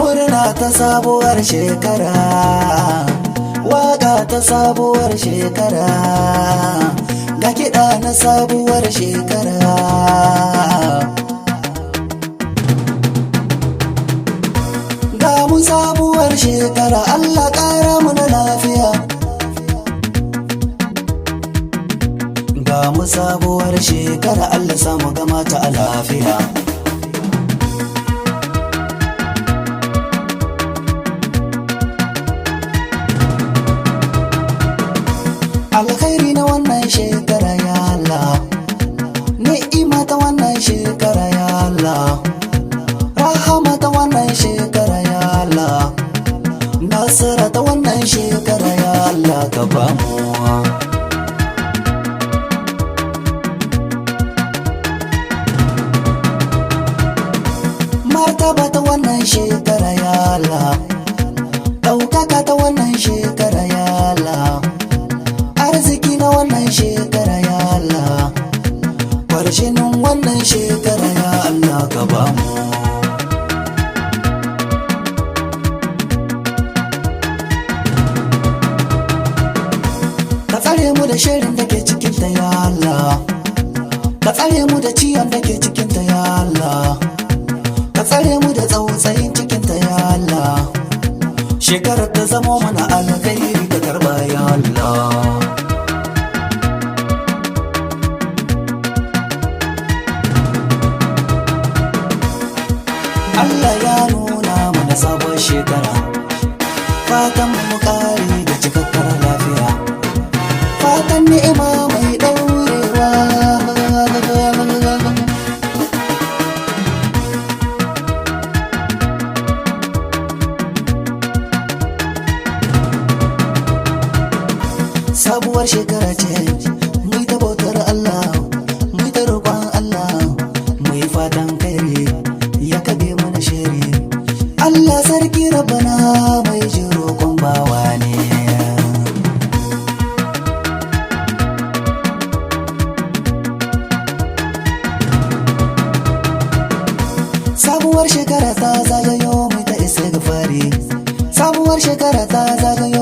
Murna ta sabuwar shekara, waka ta sabuwar shekara, ga kiɗa na sabuwar shekara. Ga mu sabuwar shekara, Allah ƙara mu na lafiya. Ga mu sabuwar shekara, Allah samu gama ta a lafiya. Alkhairi na wannan shekara, ya Allah. Ni'ima ta wannan shekara, ya Allah. Rahama ta wannan shekara, ya Allah. Nasara ta wannan shekara, ya Allah, ka bamu. Martaba ta wannan shekara, ya Allah. Ɗaukaka ta wannan shekara, ya Allah. Arziki na wannan shekara, ya Allah. Kwarshinin wannan shekara, ya Allah, ka bamu. Ka tsare mu da shirin da ke cikinta, ya Allah. Ka tsare mu da ciwon da ke cikinta, ya Allah. Ka tsare mu da tsautsayin cikinta, ya Allah. Shekarar ta zamo mana alkhairi, ka karba, ya Allah. Allah ya nuna mana sabon shekara. Fatan mu kare da cikakkar lafiya. Fatan ni'ima mai ɗaurewa. Sabuwar shekara ce, mu ta bautar Allah, mu ta roƙon Allah, mu yi fatan kairi ya kabe mana shiri. Allah sarki rabana mai jin roƙon bawa ne. Sabuwar shekara ta zagayo, mai ta isa gafari. Sabuwar shekara ta zagayo.